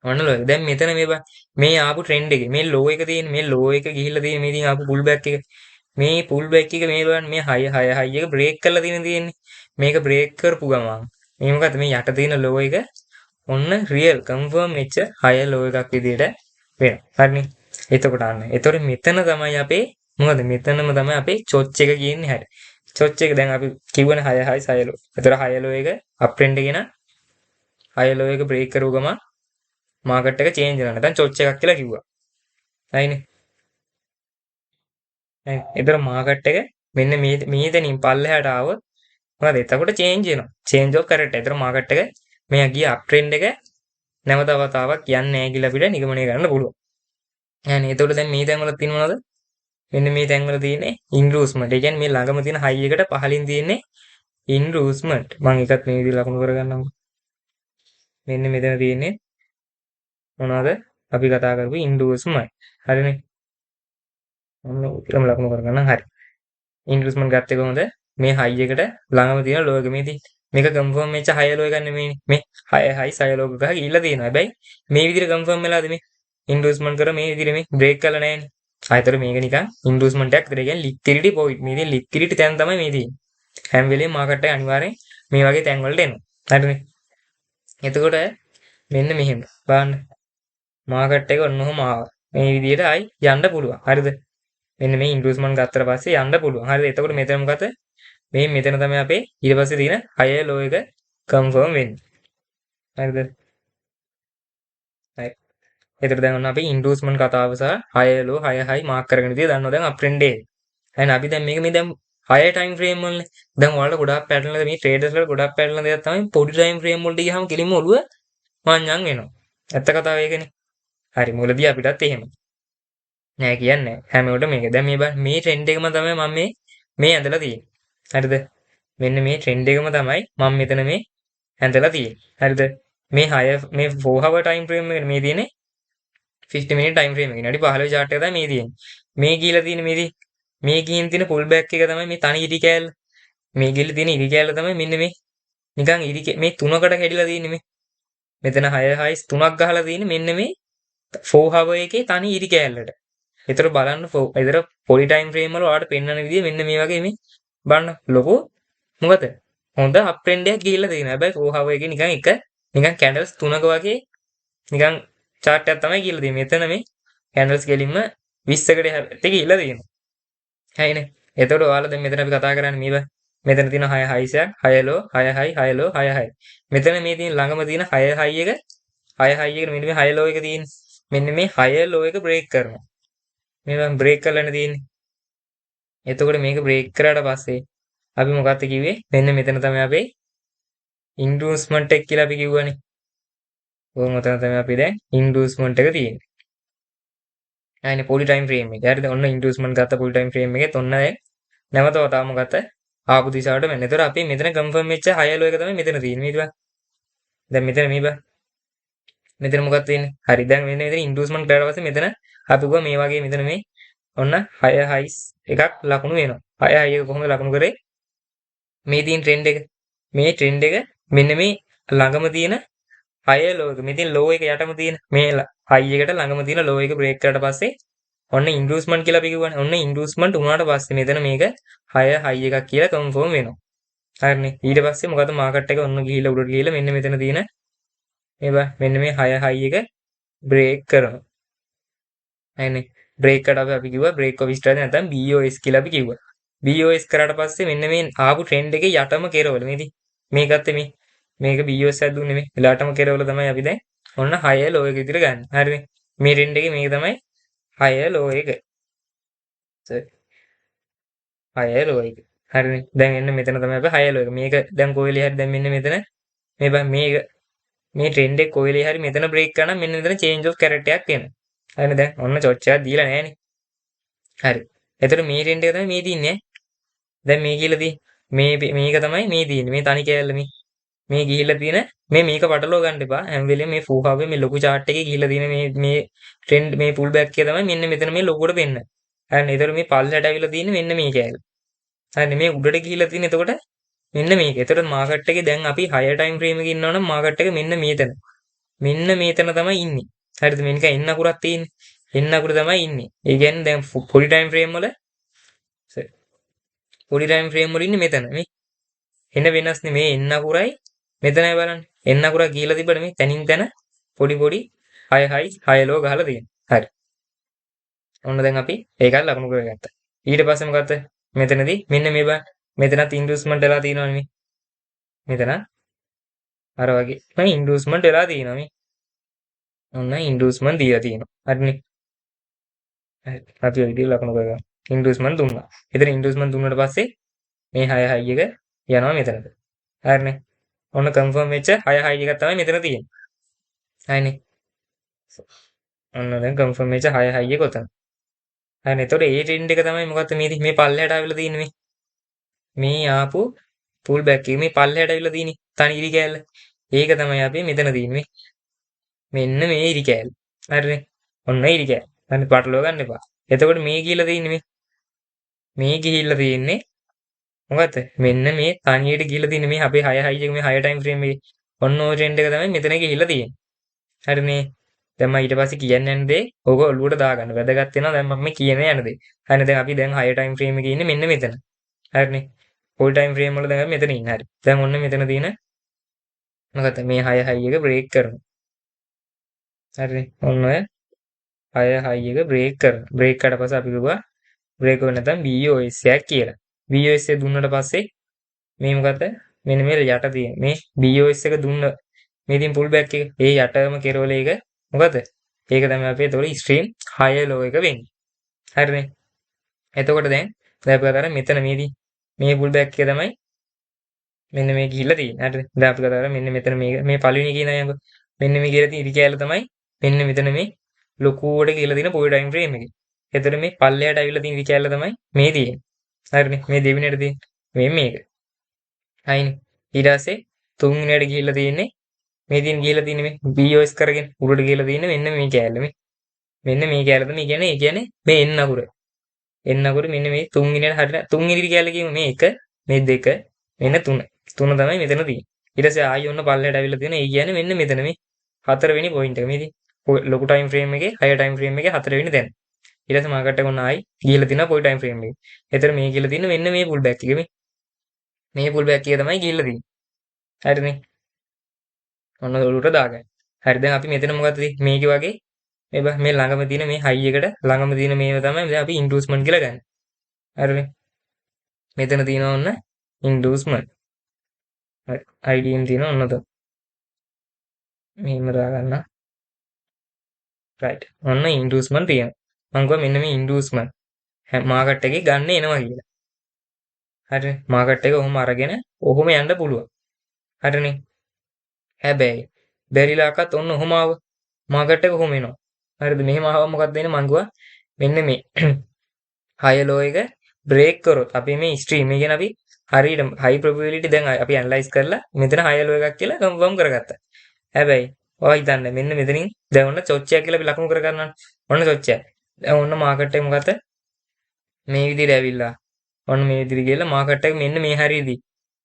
ඔන්න ලෝ එක. දැන් මෙතන මේ බං මේ ආපු ට්‍රෙන්ඩ් එකේ මේ ලෝ එක තියෙන මේ ලෝ එක ගිහිල්ලා තියෙන මේ තියෙන ආපු පුල් බෑක් එක. මේ පුල් බෑක් එක මේ බලන්න මේ 6 6 6 එක බ්‍රේක් කරලා තියෙන තියෙන්නේ. මේක බ්‍රේක් කරපු ගමන් මේ මොකද්ද මේ යට තියෙන ලෝ එක ඔන්න රියල් කන්ෆර්ම් වෙච්ච 6 ලෝ එකක් විදියට වෙනවා. හරිනේ. එතකොට අන්න. එතකොට මෙතන තමයි අපේ මොකද මෙතනම තමයි අපේ චොච් එක කියන්නේ හැටි. චොච් එක දැන් අපි කිව්වනේ 6 6 6 ලෝ. එතකොට 6 ලෝ එක අප් ට්‍රෙන්ඩ් එකේ නම් 6 ලෝ එක බ්‍රේක් කරුව ගමන් මාකට් එක චේන්ජ් වෙනවා. නැත්නම් චොච් එකක් කියලා කිව්වා. හරිනේ. හරි. එතකොට මාකට් එක මෙන්න මේ මේ තැනින් පල්ලෙහාට ආවොත් මොකද එතකොට චේන්ජ් වෙනවා. Change of character. එතකොට මාකට් එක මෙයා ගිය අප් ට්‍රෙන්ඩ් එක නැවත වතාවක් යන්නේ නැහැ කියලා අපිට නිගමනය කරන්න පුළුවන්. හරිනේ. එතකොට දැන් මේ තැන් වල තියෙන මොනවද? මෙන්න මේ තැන් වල තියෙන්නේ ඉන්ඩියුස්මන්ට්. ඒ කියන්නේ මේ ළඟම තියෙන හයි එකට පහලින් තියෙන්නේ ඉන්ඩියුස්මන්ට්. මම ඒකත් මේ විදිහට ලකුණු කරගන්නම්කෝ. මෙන්න මෙතන තියෙන්නේ මොනවද? අපි කතා කරපු ඉන්ඩියුස්මන්ට්. හරිනේ. ඔන්න ඔය ලකුණු කරගන්නම්. හරි. ඉන්ඩියුස්මන්ට් ගත්තේ කොහොමද? මේ හයි එකට ළඟම තියෙන ලෝ එක මේ තියෙන්නේ. මේක කන්ෆර්ම් වෙච්ච හය ලෝ එකක් නෙමෙයිනේ. මේ හය හයි සය ලෝ එක ගිහිල්ලා තියෙනවා. හැබැයි මේ විදිහට කන්ෆර්ම් වෙලාද මේ ඉන්ඩියුස්මන්ට් කර මේ විදිහට මේ බ්‍රේක් කරලා නැහැනේ. ආයතර මේක නිකන් ඉන්ඩියුස්මන්ට් එකක් විතර. ඒ කියන්නේ ලික්විඩිටි පොයින්ට්. මේ තියෙන ලික්විඩිටි තැන් තමයි මේ තියෙන්නේ. හැම වෙලේම මාකට් එක අනිවාර්යෙන් මේ වගේ තැන් වලට එනවා. හරිනේ. එතකොට මෙන්න මෙහෙම බලන්න. මාකට් එක ඔන්න ඔහොම ආවා. මේ විදිහට ආයි යන්න පුළුවන්. හරිද? මෙන්න මේ ඉන්ඩියුස්මන්ට් ගත්තට පස්සේ යන්න පුළුවන්. හරිද? එතකොට මෙතන මොකද? මේ මෙතන තමයි අපේ ඊට පස්සේ තියෙන හයර් ලෝ එක කන්ෆර්ම් වෙන්නේ. හරිද? හරි. එතකොට දැන් ඔන්න අපි ඉන්ඩියුස්මන්ට් කතාව සහ හයර් ලෝ හයර් හයි මාක් කරගෙන ඉතින් දන්නවා දැන් අප් ට්‍රෙන්ඩ් එක. එහෙනම් අපි දැන් මේක මේ දැන් හයර් ටයිම් ෆ්‍රේම් වලනේ. දැන් ඔයාලට ගොඩාක් පැටලෙන මේ ට්‍රේඩර්ස් වල ගොඩාක් පැටලෙන දෙයක් තමයි පොඩි ටයිම් ෆ්‍රේම් වලට ගියාම කෙලින්ම ඔළුව මඤ්ඤම් වෙනවා. ඇත්ත කතාව ඒකනේ. හරි මුලදී අපිටත් එහෙම. නෑ කියන්නේ හැමෝටම මේක. දැන් මේ බලන්න මේ ට්‍රෙන්ඩ් එකම තමයි මම මේ මේ ඇඳලා තියෙන්නේ. හරිද? මෙන්න මේ ට්‍රෙන්ඩ් එකම තමයි මම මෙතන මේ ඇඳලා තියෙන්නේ. හරිද? මේ 6 මේ 4 hour time frame එකට මේ තියෙන්නේ 50 minute time frame එක. විනාඩි 15 චාට් එක තමයි මේ තියෙන්නේ. මේ ගිහලා තියෙන මේ මේ ගිහින් තියෙන පුල් බෑක් එක තමයි මේ තනි ඉරි කෑල්ල. මේ ගිහලා තියෙන ඉරි කෑල්ල තමයි මෙන්න මේ නිකන් ඉරි මේ තුනකට කැඩිලා තියෙන්නේ මේ. මෙතන 6 හයිස් තුනක් ගහලා තියෙන්නේ මෙන්න මේ 4 hour එකේ තනි ඉරි කෑල්ලට. ඒතර බලන්න ඒතර පොඩි ටයිම් ෆ්‍රේම් වල ඔයාලට පෙන්වන විදිය මෙන්න මේ වගේ මේ බලන්න ලොකු මොකද හොඳ අප් ට්‍රෙන්ඩ් එකක් ගිහිල්ලා තියෙනවා. හැබැයි 4 hour එකේ නිකන් එක නිකන් කැන්ඩල්ස් තුනක වගේ නිකන් චාට් එකක් තමයි ගිහිල්ලා තියෙන්නේ. මෙතන මේ කැන්ඩල්ස් කෙලින්ම 20කට එහා පැත්තේ ගිහිල්ලා තියෙනවා. හරිනේ. එතකොට ඔයාලා දැන් මෙතන අපි කතා කරන්නේ මේ බෑ. මෙතන තියෙන 6 හයිස් එකක් 6 ලෝ 6 හයි 6 ලෝ 6 හයි. මෙතන මේ තියෙන ළඟම තියෙන 6 හයි එක 6 හයි එක මෙන්න මේ 6 ලෝ එක තියෙන්නේ. මෙන්න මේ 6 ලෝ එක බ්‍රේක් කරනවා. මේ මම බ්‍රේක් කරලානේ තියෙන්නේ. එතකොට මේක බ්‍රේක් කරාට පස්සේ අපි මොකක්ද කිව්වේ? මෙන්න මෙතන තමයි අපේ ඉන්ඩියුස්මන්ට් එක කියලා අපි කිව්වනේ. කොහොම ඔතන තමයි අපි දැන් ඉන්ඩියුස්මන්ට් එක තියෙන්නේ. ආයිනේ පොඩි ටයිම් ෆ්‍රේම් එක. හරිද? ඔන්න ඉන්ඩියුස්මන්ට් ගත්ත පොඩි ටයිම් ෆ්‍රේම් එකෙත් ඔන්න දැන් නැවත වතාව මොකක්ද? ආපු දිශාවට මෙන්න. ඒතර අපි මෙතන කන්ෆර්ම් වෙච්ච හයර් ලෝ එක තමයි මෙතන තියෙන්නේ. මේ බලන්න. දැන් මෙතන මේ බලන්න. මෙතන මොකක්ද තියෙන්නේ? හරි. දැන් මෙන්න මෙතන ඉන්ඩියුස්මන්ට් කරාට පස්සේ මෙතන අපි කිව්වා මේ වගේ මෙතන මේ ඔන්න හයර් හයිස් එකක් ලකුණු වෙනවා. හයර් හයි එක කොහොමද ලකුණු කරේ? මේ තියෙන ට්‍රෙන්ඩ් එක. මේ ට්‍රෙන්ඩ් එක මෙන්න මේ ළඟම තියෙන හයර් ලෝ එක. මේ තියෙන ලෝ එක යටම තියෙන මේ හයි එකට ළඟම තියෙන ලෝ එක බ්‍රේක් කරාට පස්සේ ඔන්න ඉන්ඩියුස්මන්ට් කියලා අපි කිව්වනේ. ඔන්න ඉන්ඩියුස්මන්ට් වුණාට පස්සේ මෙතන මේක හයර් හයි එකක් කියලා කන්ෆර්ම් වෙනවා. හරිනේ. ඊට පස්සේ මොකද මාකට් එක ඔන්න ගිහිල්ලා උඩට ගිහිල්ලා මෙන්න මෙතන තියෙන මේ බා මෙන්න මේ හයර් හයි එක බ්‍රේක් කරනවා. හරිනේ. බ්‍රේක් කරලා අපි කිව්වා බ්‍රේක් ඔෆ් ස්ට්‍රක්චර් නැත්නම් BOS කියලා අපි කිව්වා. BOS කරාට පස්සේ මෙන්න මේ ආපු ට්‍රෙන්ඩ් එකේ යටම කෙරවල මේ මේකත් මේ මේක BOS එකක් දුන්නේ මේ වෙලාවටම කෙරවල තමයි අපි දැන් ඔන්න හයර් ලෝ එක විතර ගන්න. හරිනේ. මේ ට්‍රෙන්ඩ් එකේ මේක තමයි හයර් ලෝ එක. සෝරි. හයර් ලෝ එක. හරිනේ. දැන් එන්න මෙතන තමයි අපි හයර් ලෝ එක. මේක දැන් කොයි වෙලේ හරි දැන් මෙන්න මෙතන මේ බං මේක මේ ට්‍රෙන්ඩ් එක කොයි වෙලේ හරි මෙතන බ්‍රේක් කරා නම් මෙන්න මෙතන චේන්ජ් ඔෆ් කැරක්ටර් එකක් එනවා. හරිනේ දැන් ඔන්න චොච් එකක් දීලා නෑනේ. හරි. එතකොට මේ ට්‍රෙන්ඩ් එක තමයි මේ තියෙන්නේ ඈ. දැන් මේ කියලා තියෙන්නේ මේ මේක තමයි මේ තියෙන්නේ. මේ තනි කෑල්ල මේ මේ ගිහිල්ලා තියෙන මේ මේක පටලවා ගන්න එපා. හැම වෙලේම මේ ෆෝ හවර් මේ ලොකු චාට් එකේ ගිහිල්ලා තියෙන මේ මේ ට්‍රෙන්ඩ් මේ පුල් බෑක් එක තමයි මෙන්න මෙතන මේ ලොකුවට පෙන්න. හරිනේ. එතකොට මේ පල්ලෙහාට ඇවිල්ලා තියෙන්නේ මෙන්න මේ කෑල්ල. හරිනේ. මේ උඩට ගිහිල්ලා තියෙන්නේ එතකොට මෙන්න මේක. එතකොට මාකට් එකේ දැන් අපි හයර් ටයිම් ෆ්‍රේම් එකේ ඉන්නවනම් මාකට් එක මෙන්න මෙතන. මෙන්න මේ තැන තමයි ඉන්නේ. හරිද? මේ නිකන් N අකුරක් තියෙන්නේ. N අකුර තමයි ඉන්නේ. ඒ කියන්නේ දැන් පොඩි ටයිම් ෆ්‍රේම් වල, පොඩි ටයිම් ෆ්‍රේම් වල ඉන්නේ මෙතන. මේ එන වෙනස් නේ. මේ N අකුරයි මෙතනයි බලන්න. N අකුරක් ගිහිලා තිබ්බනේ මේ තැනින් තැන පොඩි පොඩි 6 හයි 6 ලෝ ගහලා තියෙනවා. හරි. ඔන්න දැන් අපි ඒකත් ලකුණු කරගත්තා. ඊට පස්සේ මොකද්ද? මෙතනදී මෙන්න මේ බලන්න. මෙතනත් ඉන්ඩියුස්මන්ට් වෙලා තියෙනවනේ මේ. මෙතන අර වගේ මම ඉන්ඩියුස්මන්ට් වෙලා තියෙනවා මේ. ඔන්න ඉන්ඩියුස්මන්ට් දීලා තියෙනවා. හරිනේ. හරි. අපි ඔය විදිහට ලකුණු කරගමු. ඉන්ඩියුස්මන්ට් දුන්නා. එතන ඉන්ඩියුස්මන්ට් දුන්නාට පස්සේ මේ 6 හයි එක යනවා මෙතනට. හරිනේ. ඔන්න කන්ෆර්ම් වෙච්ච 6 හයි එකක් තමයි මෙතන තියෙන්නේ. හරිනේ. ඔන්න දැන් කන්ෆර්ම් වෙච්ච 6 හයි එක ඔතන. හරිනේ. එතකොට ඒ ට්‍රෙන්ඩ් එක තමයි මොකද්ද මේ මේ පල්ලෙහාට ආවිලා තියෙන්නේ මේ. මේ ආපු පුල් බෑක් එක මේ පල්ලෙහාට ආවිලා තියෙන්නේ තනි ඉරි කෑල්ල. ඒක තමයි අපි මෙතන තියෙන්නේ. මෙන්න මේ ඉරි කෑල්ල. හරිනේ. ඔන්න ඉරි කෑල්ල. හරි, පටලව ගන්න එපා. එතකොට මේ ගිහිල්ලා තියෙන්නේ මේ මේ ගිහිල්ලා තියෙන්නේ මොකද්ද? මෙන්න මේ තනියට ගිහිල්ලා තියෙන්නේ මේ අපේ 6 හයි එක, මේ 6 ටයිම් ෆ්‍රේම් එකේ. ඔන්න ඔය ට්‍රෙන්ඩ් එක තමයි මෙතන ගිහිල්ලා තියෙන්නේ. හරිනේ. දැන් මම ඊට පස්සේ කියන්න යන දේ ඕක ඔළුවට දාගන්න. වැදගත් වෙනවා දැන් මම මේ කියන යන දේ. හරිනේ, දැන් අපි දැන් 6 ටයිම් ෆ්‍රේම් එකේ ඉන්නේ මෙන්න මෙතන. හරිනේ. පොඩි ටයිම් ෆ්‍රේම් වල දැන් අපි මෙතන ඉන්නේ. හරි. දැන් ඔන්න මෙතන තියෙන මොකද්ද මේ 6 හයි එක බ්‍රේක් කරනවා. හරිනේ. ඔන්න ඔය 6 හයි එක බ්‍රේක් කරනවා. බ්‍රේක් කරලා පස්සේ අපි කිව්වා බ්‍රේක් වෙන නැත්නම් BOS එකක් කියලා. BOS එක දුන්නට පස්සේ මේ මොකද්ද? මෙන්න මේ යට තියෙන මේ BOS එක දුන්න මේ තියෙන පුල් බෑක් එක, ඒ යටම කෙරවල එක මොකද්ද? ඒක තමයි අපේ එතකොට ස්ට්‍රීම් 6 ලෝ එක වෙන්නේ. හරිනේ. එතකොට දැන් දැන් අපි කතා කරා මෙතන මේදී මේ පුල් බෑක් එක තමයි මෙන්න මේ ගිහිල්ලා තියෙන්නේ. හරිද? දැන් අපි කතා කරා මෙන්න මෙතන මේ මේ පළවෙනි කියන අයංග මෙන්න මේ කියලා තියෙන ඉරි කෑල්ල තමයි මෙන්න මෙතන මේ ලොකුවට කියලා තියෙන පොඩි ටයිම් ෆ්‍රේම් එකේ. එතකොට මේ පල්ලෙහාට ඇවිල්ලා තියෙන ඉරි කෑල්ල තමයි මේ තියෙන්නේ. හරිනේ. මේ දෙවෙනියට තියෙන්නේ මේ මේක. හරිනේ. ඊට පස්සේ තුන්වෙනියට ගිහිල්ලා තියෙන්නේ මේ තියෙන ගිහිල්ලා තියෙන්නේ මේ BOS කරගෙන උඩට ගිහිල්ලා තියෙන්නේ මෙන්න මේ කෑල්ල මේ. මෙන්න මේ කෑල්ල තමයි කියන්නේ. ඒ කියන්නේ මේ N අකුර. N අකුර මෙන්න මේ තුන්වෙනියට හරියට තුන්වෙනි ඉරි කෑල්ල කියමු. මේ 1, මේ 2, මෙන්න 3. තුන තමයි මෙතන තියෙන්නේ. ඊට පස්සේ ආයෙ ඔන්න පල්ලෙහාට ඇවිල්ලා තියෙන. ඒ කියන්නේ මෙන්න මෙතන මේ හතරවෙනි පොයින්ට් එක. මේ තියෙන ලොකු ටයිම් ෆ්‍රේම් එකේ හයර් ටයිම් ෆ්‍රේම් එකේ හතරවෙනි තැන. ඊට පස්සේ මාකට් එක ඔන්න ආයි ගිහිල්ලා තියෙනවා පොඩි ටයිම් ෆ්‍රේම් එකේ. එතන මේ ගිහිල්ලා තියෙන මෙන්න මේ පුල් බෑක් එක මේ. මේ පුල් බෑක් එක තමයි ගිහිල්ලා තියෙන්නේ. හරිනේ. ඔන්න ඔලුවට දාගන්න. හරි, දැන් අපි මෙතන මොකද්ද මේකේ වගේ මේ මේ ළඟම තියෙන මේ හයි එකට ළඟම තියෙන මේව තමයි දැන් අපි ඉන්ඩියුස්මන්ට් කියලා ගන්න. හරිනේ. මෙතන තියෙනවා ඔන්න ඉන්ඩියුස්මන්ට්. හරි. IDM තියෙනවා ඔන්න ඔතන. මෙහෙම දාගන්න. රයිට්. ඔන්න ඉන්ඩියුස්මන්ට් තියෙනවා. මං කිව්වා මෙන්න මේ ඉන්ඩියුස්මන්ට් මාකට් එකේ ගන්න එනවා කියලා. හරිනේ. මාකට් එක ඔහොම අරගෙන ඔහොම යන්න පුළුවන්. හරිනේ. හැබැයි බැරිලාකත් ඔන්න ඔහොම ආව මාකට් එක ඔහොම එනවා. හරිද? මෙහෙම ආවම මොකක්ද වෙන්නේ? මං කිව්වා මෙන්න මේ හයර් ලෝ එක බ්‍රේක් කරොත් අපි මේ ස්ට්‍රීම් ඒ කියන්නේ අපි හරියට හයි ප්‍රොබබිලිටි දැන් අපි ඇනලයිස් කරලා මෙතන හයර් ලෝ එකක් කියලා කන්ෆර්ම් කරගත්තා. හැබැයි ඔයා හිතන්න මෙන්න මෙතනින් දැන් ඔන්න චොච්චයක් කියලා අපි ලකුණු කරගන්නවා. ඔන්න චොච්චයක්. දැන් ඔන්න මාකට් එක මොකද්ද? මේ විදිහට ඇවිල්ලා ඔන්න මේ විදිහට ගිහලා මාකට් එක මෙන්න මේ හරියදී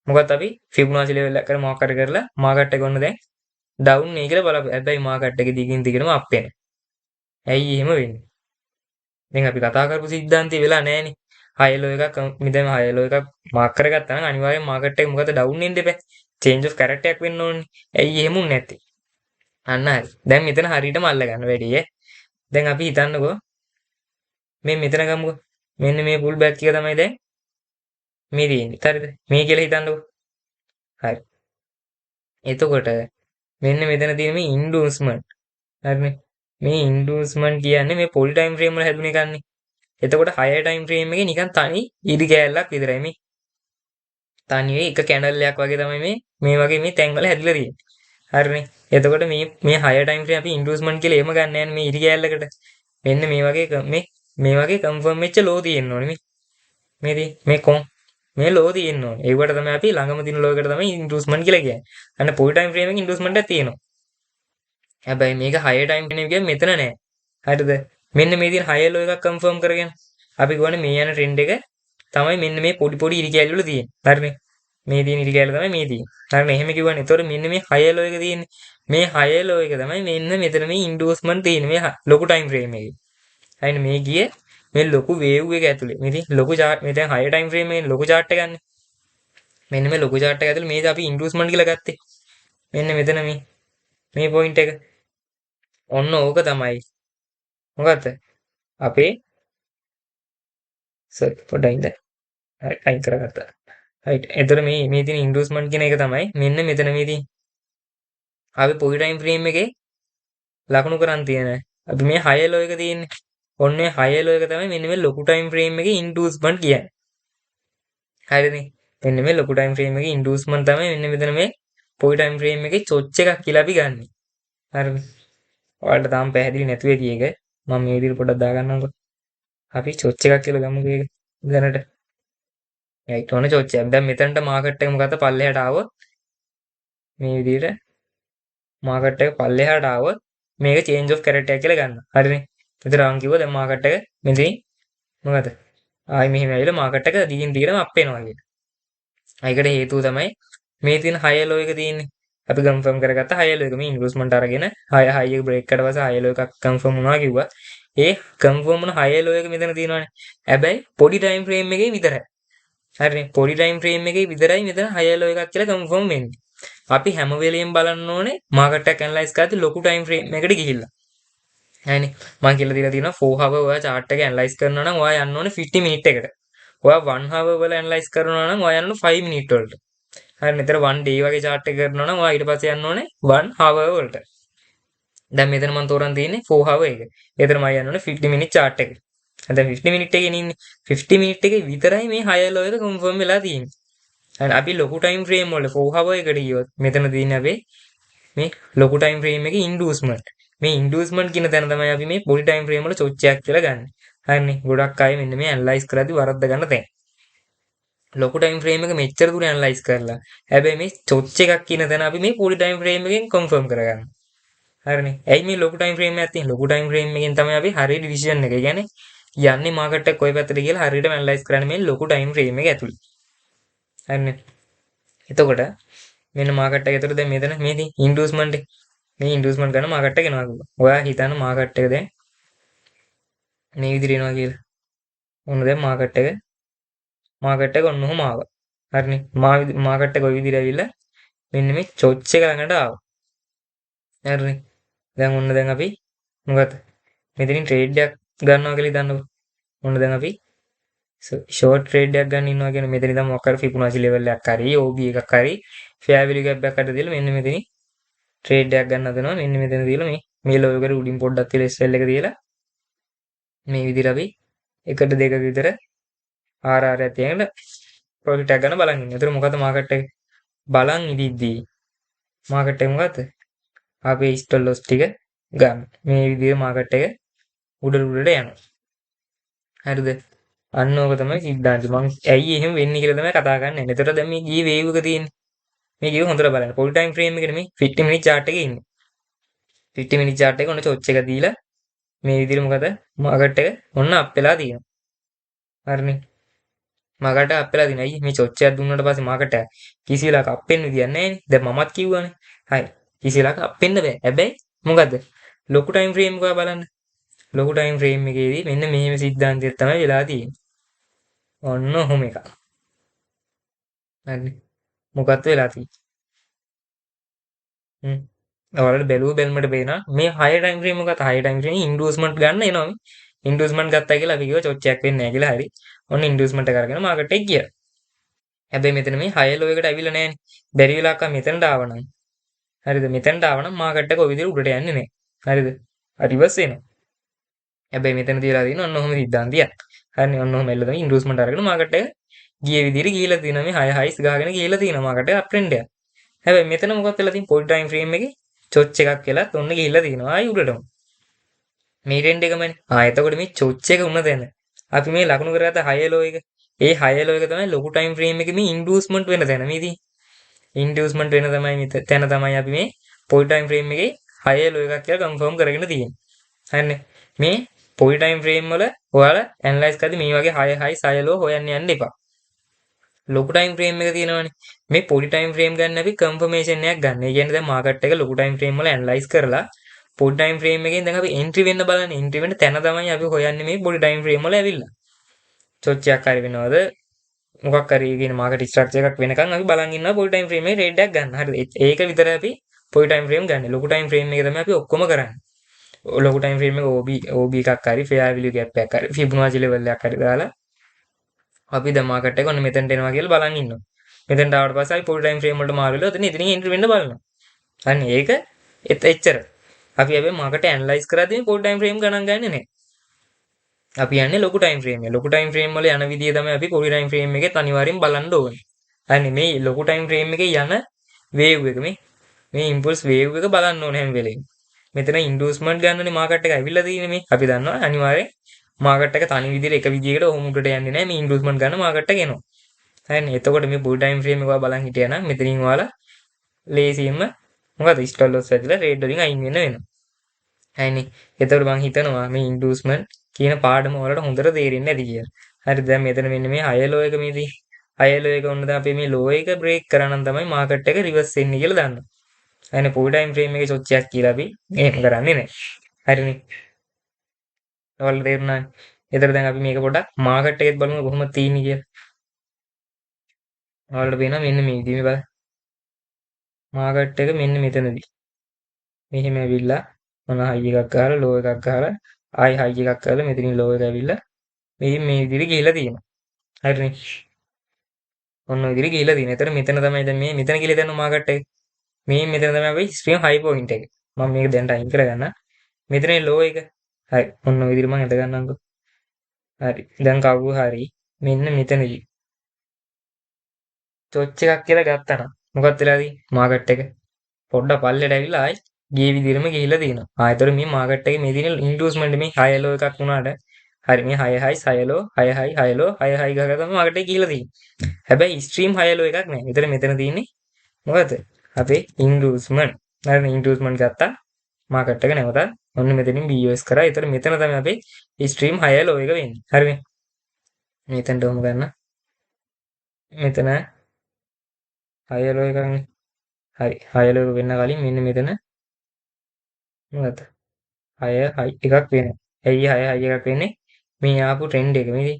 මොකක්ද අපි ෆිබොනාචි ලෙවල් එක කර මොකක් හරි කරලා මාකට් එක ඔන්න දැන් ඩවුන් නේ කියලා බලපන්. හැබැයි මාකට් එක දිගින් දිගටම අප් වෙනවා. ඇයි එහෙම වෙන්නේ? දැන් අපි කතා කරපු සිද්ධාන්තය වෙලා නැහනේ. හයර් ලෝ එකක් මෙතන හයර් ලෝ එකක් මාක් කරගත්තා නම් අනිවාර්යෙන් මාකට් එක මොකද ඩවුන් වෙන්න එපා. චේන්ජ් ඔෆ් කැරක්ටර් එකක් වෙන්න ඕනේ. ඇයි එහෙම වුනේ නැත්තේ? අන්න හරි. දැන් මෙතන හරියටම අල්ල ගන්න වැඩි ඈ. දැන් අපි හිතන්නකෝ මේ මෙතන ගමුකෝ. මෙන්න මේ පුල් බෑක් එක තමයි දැන් මේ තියෙන්නේ. හරිද? මේ කියලා හිතන්නකෝ. හරි. එතකොට මෙන්න මෙතන තියෙන මේ ඉන්ඩෝස්මන්ට්. හරිනේ. මේ ඉන්ඩෝස්මන්ට් කියන්නේ මේ පොඩි ටයිම් ෆ්‍රේම් වල හැදුන එකන්නේ. එතකොට හයර් ටයිම් ෆ්‍රේම් එකේ නිකන් තනි ඉරි කෑල්ලක් විතරයි මේ. තනියේ එක කැන්ඩල් එකක් වගේ තමයි මේ මේ වගේ මේ තැන් වල හැදිලා තියෙන්නේ. හරිනේ. එතකොට මේ මේ හයර් ටයිම් ෆ්‍රේම් අපි ඉන්ඩෝස්මන්ට් කියලා එහෙම ගන්න නෑනේ මේ ඉරි කෑල්ලකට. මෙන්න මේ වගේ මේ මේ වගේ කන්ෆර්ම් වෙච්ච ලෝ තියෙන්න ඕනේ මේ. මේ තියෙන්නේ මේ කොන් මේ ලෝ තියෙන්න ඕනේ. ඒවට තමයි අපි ළඟම තියෙන ලෝ එකට තමයි ඉන්ඩෝස්මන්ට් කියලා කියන්නේ. අන්න පොඩි ටයිම් ෆ්‍රේම් එකේ ඉන්ඩෝස්මන්ට් එකක් තියෙනවා. හැබැයි මේක හයර් ටයිම් ෆ්‍රේම් එකේ මෙතන නෑ. හරිද? මෙන්න මේ තියෙන හයර් ලෝ එකක් කන්ෆර්ම් කරගෙන අපි කියවනේ මේ යන ට්‍රෙන්ඩ් එක තමයි මෙන්න මේ පොඩි පොඩි ඉරි කැලි වල තියෙන්නේ. හරිනේ. මේ තියෙන ඉරි කෑල්ල තමයි මේ තියෙන්නේ. හරිනේ, එහෙම කිව්වනේ. එතකොට මෙන්න මේ හයර් ලෝ එක තියෙන්නේ. මේ හයර් ලෝ එක තමයි මෙන්න මෙතන මේ ඉන්ඩෝස්මන්ට් තියෙන්නේ මේ ලොකු ටයිම් ෆ්‍රේම් එකේ. හරිනේ, මේ ගිය මේ ලොකු වේව් එක ඇතුලේ. මේ තියෙන ලොකු චාට්, මේ දැන් හයර් ටයිම් ෆ්‍රේම් එකේ ලොකු චාට් එක ගන්න. මෙන්න මේ ලොකු චාට් එක ඇතුලේ මේක අපි ඉන්ඩෝස්මන්ට් කියලා ගත්තේ. මෙන්න මෙතන මේ මේ පොයින්ට් එක. ඔන්න ඕක තමයි. මොකද්ද? අපේ සර් පොඩ්ඩක් ඉන්න. හරි, අයින් කරගත්තා. රයිට්. එතකොට මේ මේ තියෙන ඉන්ඩෝස්මන්ට් කියන එක තමයි මෙන්න මෙතන මේ තියෙන. අපි පොඩි ටයිම් ෆ්‍රේම් එකේ ලකුණු කරන් තියෙන. අපි මේ හයර් ලෝ එක තියෙන්නේ. ඔන්න ඒ හයර් ලෝ එක තමයි මෙන්න මේ ලොකු ටයිම් ෆ්‍රේම් එකේ ඉන්ඩෝස්මන්ට් කියන්නේ. හරිනේ. මෙන්න මේ ලොකු ටයිම් ෆ්‍රේම් එකේ ඉන්ඩෝස්මන්ට් තමයි මෙන්න මෙතන මේ පොඩි ටයිම් ෆ්‍රේම් එකේ චොච් එකක් කියලා අපි ගන්නෙ. හරිනේ. ඔයාලට තාම පැහැදිලි නැතුව ඇති ඒක. මම මේ විදිහට පොඩ්ඩක් දාගන්නම්කෝ. අපි චොච් එකක් කියලා ගමුකෝ ඒක. දැනට. රයිට්, ඔන්න චොච් එකක්. දැන් මෙතනට මාකට් එක මොකද්ද පල්ලෙහාට ආවොත් මේ විදිහට මාකට් එක පල්ලෙහාට ආවොත් මේක චේන්ජ් ඔෆ් කැරක්ටර් එකක් කියලා ගන්නවා. හරිනේ. මෙතන මං කිව්වා දැන් මාකට් එක මෙතනින් මොකද? ආයි මෙහෙම ඇවිල්ලා මාකට් එක දිගින් දිගටම අප් වෙනවා කියලා. ඒකට හේතුව තමයි මේ තියෙන හයර් ලෝ එක තියෙන්නේ. අපි කන්ෆර්ම් කරගත්ත හයර් ලෝ එක මේ ඉන්ඩෝස්මන්ට් අරගෙන හය හයි එක බ්‍රේක් කරලා පස්සේ හයර් ලෝ එකක් කන්ෆර්ම් වුණා කිව්වා. ඒ කන්ෆර්ම් වුණ හයර් ලෝ එක මෙතන තියෙනවානේ. හැබැයි පොඩි ටයිම් ෆ්‍රේම් එකේ විතරයි. හරිනේ. පොඩි ටයිම් ෆ්‍රේම් එකේ විතරයි මෙතන හයර් ලෝ එකක් කියලා කන්ෆර්ම් වෙන්නේ. අපි හැම වෙලෙම බලන්න ඕනේ මාකට් එකක් ඇනලයිස් කරද්දි ලොකු ටයිම් ෆ්‍රේම් එකකට ගිහිල්ලා. හරිනේ. මං කියලා දීලා තියෙනවා 4 hour ඔයා චාට් එක ඇනලයිස් කරනවා නම් ඔයා යන්න ඕනේ 50 මිනිට් එකට. ඔයා 1 hour වල ඇනලයිස් කරනවා නම් ඔයා යන්න ඕනේ 5 මිනිට් වලට. හරි, මෙතන 1 day වගේ චාට් එක කරනවා නම් ඔයා ඊට පස්සේ යන්න ඕනේ 1 hour වලට. දැන් මෙතන මං තෝරන් තියෙන්නේ 4 hour එක. ඒතර මම යන්න ඕනේ 50 මිනිට් චාට් එකට. දැන් 50 මිනිට් එකේ ඉන්නේ. 50 මිනිට් එකේ විතරයි මේ හයර් ලෝ එක කන්ෆර්ම් වෙලා තියෙන්නේ. හරි, අපි ලොකු ටයිම් ෆ්‍රේම් වල 4 hour එකට ගියොත් මෙතන තියෙන්නේ අපේ මේ ලොකු ටයිම් ෆ්‍රේම් එකේ ඉන්ඩියුස්මන්ට්. මේ ඉන්ඩියුස්මන්ට් කියන තැන තමයි අපි මේ පොඩි ටයිම් ෆ්‍රේම් වල චොච් එකක් කියලා ගන්න. හරිනේ. ගොඩක් අය මෙන්න මේ ඇනලයිස් කරද්දි වරද්ද ගන්න තැන. ලොකු ටයිම් ෆ්‍රේම් එක මෙච්චර දුර ඇනලයිස් කරලා හැබැයි මේ චොච් එකක් කියන තැන අපි මේ පොඩි ටයිම් ෆ්‍රේම් එකෙන් කන්ෆර්ම් කරගන්න. හරිනේ. ඇයි මේ ලොකු ටයිම් ෆ්‍රේම් එකක් තියෙන්නේ? ලොකු ටයිම් ෆ්‍රේම් එකෙන් තමයි අපි හරියට ඩිසිෂන් එක. ඒ කියන්නේ යන්නේ මාකට් එක කොයි පැත්තට කියලා හරියටම ඇනලයිස් කරන්නේ මේ ලොකු ටයිම් ෆ්‍රේම් එක ඇතුලේ. හරිනේ. එතකොට මෙන්න මාකට් එක ඇතුලේ දැන් මෙතන මේ තියෙන ඉන්ඩියුස්මන්ට් එක. මේ ඉන්ඩියුස්මන්ට් කරන මාකට් එක එනවා කිව්වා. ඔයා හිතන්න මාකට් එක දැන් මේ විදිහට එනවා කියලා. ඔන්න දැන් මාකට් එක ඔන්න ඔහොම ආවා. හරිනේ. මාකට් එක ඔය විදිහට ඇවිල්ලා මෙන්න මේ චොච් එක ළඟට ආවා. හරිනේ. දැන් ඔන්න දැන් අපි මොකද මෙතනින් ට්‍රේඩ් එකක් ගන්නවා කියලා හිතන්නකෝ. ඔන්න දැන් අපි ෂෝට් ට්‍රේඩ් එකක් ගන්න ඉන්නවා කියන්නේ මෙතන ඉඳන් මොකක් හරි ෆිබොනාචි ලෙවල් එකක් හරි OB එකක් හරි ෆෙයා වැලියු ගැප් එකක් හරි දීලා මෙන්න මෙතනින් ට්‍රේඩ් එකක් ගන්න හදනවා. මෙන්න මෙතන දීලා මේ මේ ලෝ එකට උඩින් පොඩ්ඩක් තියලා SL එක දීලා මේ විදිහට අපි එකට දෙකක විතර RR එකක් තියාගෙන ප්‍රොෆිට් එකක් ගන්න බලන් ඉන්නේ. ඒතර මොකද මාකට් එක බලන් ඉදිද්දී මාකට් එක මොකද්ද? අපේ ස්ටොප් ලොස් ටික ගන්න. මේ විදිහට මාකට් එක උඩ උඩට යනවා. හරිද? අන්න ඕක තමයි සිද්ධාන්තය. මං ඇයි එහෙම වෙන්නේ කියලා තමයි කතා කරන්නේ. එතකොට දැන් මේ ගියේ වේව් එක තියෙන්නේ. මේ ගියේ හොඳට බලන්න. පොඩි ටයිම් ෆ්‍රේම් එකේ නෙමෙයි 50 මිනිට් චාට් එකේ ඉන්නේ. 50 මිනිට් චාට් එක ඔන්න චොච් එක දීලා මේ විදිහට මොකද මාකට් එක ඔන්න අප් වෙලා තියෙනවා. හරිනේ. මාකට් එක අප් වෙලා තියෙනවා. ඇයි මේ චොච් එකක් දුන්නාට පස්සේ මාකට් එක කිසි වෙලාවක අප් වෙන්න විදියක් නැහැ නේ. දැන් මමත් කිව්වනේ. හරි. කිසි වෙලාවක අප් වෙන්න බෑ. හැබැයි මොකද ලොකු ටයිම් ෆ්‍රේම් එක බලන්න. ලොකු ටයිම් ෆ්‍රේම් එකේදී මෙන්න මෙහෙම සිද්ධාන්තයක් තමයි වෙලා තියෙන්නේ. ඔන්න ඔහොම එකක්. හරි. මොකක්ද වෙලා තියෙන්නේ? හ්ම්. ඔයාලට බැලුව බැලමට පේනවා මේ හයි ටයිම් ෆ්‍රේම් මොකක්ද? හයි ටයිම් ෆ්‍රේම් ඉන්ඩෝස්මන්ට් ගන්න එනවා මේ. ඉන්ඩෝස්මන්ට් ගත්තා කියලා අපි කිව්වා චොච් එකක් වෙන්නේ නැහැ කියලා. හරි. ඔන්න ඉන්ඩෝස්මන්ට් එක අරගෙන මාකට් එක ගියා. හැබැයි මෙතන මේ හයි ලෝ එකට ඇවිල්ලා නැහැනේ. බැරි වෙලාවක මෙතනට ආවනම් හරිද? මෙතනට ආවනම් මාකට් එක ඔය විදිහට උඩට යන්නේ නැහැ. හරිද? රිවර්ස් වෙනවා. හැබැයි මෙතන තියලා තියෙන ඔන්න ඔහොම සිද්ධාන්තියක්. හරිනේ, ඔන්න ඔහොම ඇවිල්ලා තමයි ඉන්ඩෝස්මන්ට් අරගෙන මාකට් එක ගිය විදිහට ගිහිලා තියෙනවා. මේ හය හයිස් ගහගෙන ගිහිලා තියෙනවා මාකට් එක අප් ට්‍රෙන්ඩ් එක. හැබැයි මෙතන මොකක්ද වෙලා තියෙන්නේ? පොඩි ටයිම් ෆ්‍රේම් එකේ චොච් එකක් වෙලත් ඔන්න ගිහිල්ලා තියෙනවා ආයි උඩටම. මේ ට්‍රෙන්ඩ් එකමනේ. ආ, එතකොට මේ චොච් එක වුණ තැන අපි මේ ලකුණු කරගත්ත හය ලෝ එක. ඒ හය ලෝ එක තමයි ලොකු ටයිම් ෆ්‍රේම් එකේ මේ ඉන්ඩියුස්මන්ට් වෙන තැන. මේ තියෙන්නේ ඉන්ඩියුස්මන්ට් වෙන තමයි මේ තැන තමයි අපි මේ පොඩි ටයිම් ෆ්‍රේම් එකේ හය ලෝ එකක් කියලා කන්ෆර්ම් කරගෙන තියෙන්නේ. හරිනේ. මේ පොඩි ටයිම් ෆ්‍රේම් වල ඔයාලා ඇනලයිස් කරද්දි මේ වගේ හය හයි හය ලෝ හොයන්න යන්න එපා. ලොකු ටයිම් ෆ්‍රේම් එක තියෙනවනේ. මේ පොඩි ටයිම් ෆ්‍රේම් ගන්න අපි කන්ෆර්මේෂන් එකක් ගන්න. ඒ කියන්නේ දැන් මාකට් එක ලොකු ටයිම් ෆ්‍රේම් වල ඇනලයිස් කරලා පොඩි ටයිම් ෆ්‍රේම් එකෙන් දැන් අපි එන්ට්‍රි වෙන්න බලන්නේ. එන්ට්‍රි වෙන්න තැන තමයි අපි හොයන්නේ මේ පොඩි ටයිම් ෆ්‍රේම් වල ඇවිල්ලා. චොච් එකක් හරි වෙනවද මොකක් හරි කියන මාකට් ස්ට්‍රක්චර් එකක් වෙනකන් අපි බලන් ඉන්නවා පොඩි ටයිම් ෆ්‍රේම් එකේ රේට් එකක් ගන්න. හරිද? ඒක විතරයි අපි පොඩි ටයිම් ෆ්‍රේම් ගන්න. ලොකු ටයිම් ෆ්‍රේම් එක තමයි අපි ඔක්කොම කරන්නේ. ලොකු ටයිම් ෆ්‍රේම් එක OB OB එකක් හරි ෆෙයාර් වැලියු ගැප් එකක් හරි ෆිබොනාචි ලෙවල් එකක් හරි දාලා අපි දැන් මාකට් එක ඔන්න මෙතනට එනවා කියලා බලන් ඉන්නවා. මෙතනට ආවට පස්සේ අපි පොඩි ටයිම් ෆ්‍රේම් වලට මාරු වෙලා එතන ඉතින් එන්ට්‍රි වෙන්න බලනවා. අන්න ඒක එච්චර. අපි හැබැයි මාකට් ඇනලයිස් කරද්දී මේ පොඩි ටයිම් ෆ්‍රේම් ගණන් ගන්නෙ නෑ. අපි යන්නේ ලොකු ටයිම් ෆ්‍රේම් එක. ලොකු ටයිම් ෆ්‍රේම් වල යන විදිය තමයි අපි පොඩි ටයිම් ෆ්‍රේම් එකෙත් අනිවාර්යෙන් බලන්න ඕනේ. අනේ මේ ලොකු ටයිම් ෆ්‍රේම් එකේ යන වේව් එක මේ මේ ඉම්පල්ස් වේව් එක බලන්න ඕනේ හැම වෙලේම. මෙතන ඉන්ඩෝස්මන්ට් ගන්නනේ මාකට් එක ඇවිල්ලා තියෙන්නේ මේ. අපි දන්නවා අනිවාර්යෙන් මාකට් එක තනි විදියට එක විදියකට ඔහොම උඩට යන්නේ නැහැ. මේ ඉන්ඩෝස්මන්ට් ගන්න මාකට් එක එනවා. හරිනේ. එතකොට මේ පොඩි ටයිම් ෆ්‍රේම් එක ඔයා බලන් හිටියා නම් මෙතනින් ඔයාලා ලේසියෙන්ම මොකද ස්ටොප් ලොස් වැදිලා රේට් වලින් අයින් වෙන්න වෙනවා. හරිනේ. එතකොට මං හිතනවා මේ ඉන්ඩෝස්මන්ට් කියන පාඩම ඔයාලට හොඳට තේරෙන්න ඇති කියලා. හරි, දැන් මෙතන මෙන්න මේ හය ලෝ එක මේ තියෙන්නේ. හය ලෝ එක ඔන්න දැන් අපි මේ ලෝ එක බ්‍රේක් කරා නම් තමයි මාකට් එක රිවර්ස් වෙන්නේ කියලා දන්නවා. හරිනේ, පොඩි ටයිම් ෆ්‍රේම් එකේ චොච් එකක් කියලා අපි එහෙම කරන්නේ නැහැ. හරිනේ. ඔයාලට තේරුණානේ. එතකොට දැන් අපි මේක පොඩ්ඩක් මාකට් එකෙත් බලමු කොහොමද තියෙන්නේ කියලා. ඔයාලට පේනවා මෙන්න මේ විදිහේ බලන්න. මාකට් එක මෙන්න මෙතනදී. මෙහෙම ඇවිල්ලා මොන හයි එකක් ගහලා ලෝ එකක් ගහලා ආයි හයි එකක් කරලා මෙතනින් ලෝ එක ඇවිල්ලා මේ මේ විදිහට ගිහිලා තියෙනවා. හරිනේ. ඔන්න ඔය විදිහට ගිහිලා තියෙනවා. එතකොට මෙතන තමයි දැන් මේ මෙතන කියලා දන්න මාකට් එක. මේ මෙතන තමයි අපි ස්ට්‍රීම් හයි පොයින්ට් එක. මම මේක දැන් අයින් කරගන්න. මෙතන ලෝ එක. හරි. ඔන්න ඔය විදිහට මම ඇද ගන්නම්කෝ. හරි. දැන් කවුරු හරි මෙන්න මෙතනදී චොච් එකක් කියලා ගත්තා නම් මොකක්ද වෙලා තියෙන්නේ? මාකට් එක පොඩ්ඩක් පල්ලෙට ඇවිල්ලා ආයි ගිය විදිහටම ගිහිල්ලා තියෙනවා. ආ ඒතර මේ මාකට් එකේ මේ තියෙන ඉන්ඩියුස්මන්ට් මේ හය ලෝ එකක් වුණාට හරි මේ හය හයි හය ලෝ හය හයි හය ලෝ හය හයි ගහලා තමයි මාකට් එක ගිහිල්ලා තියෙන්නේ. හැබැයි ස්ට්‍රීම් හය ලෝ එකක් නෑ. ඒතර මෙතන තියෙන්නේ මොකද්ද? අපේ ඉන්ඩියුස්මන්ට්. හරිනේ, ඉන්ඩියුස්මන්ට් ගත්තා මාකට් එක නැවතත් ඔන්න මෙතනින් BOS කරා. ඒතර මෙතන තමයි අපේ ස්ට්‍රීම් හය ලෝ එක වෙන්නේ. හරිනේ. මෙතනට ඔහොම ගන්න. මෙතන හය ලෝ එකක් නේ. හරි. හය ලෝ එක වෙන්න කලින් මෙන්න මෙතන මොකද්ද? හය හයි එකක් වෙනවා. ඇයි හය හයි එකක් වෙන්නේ? මේ ආපු ට්‍රෙන්ඩ් එක මේ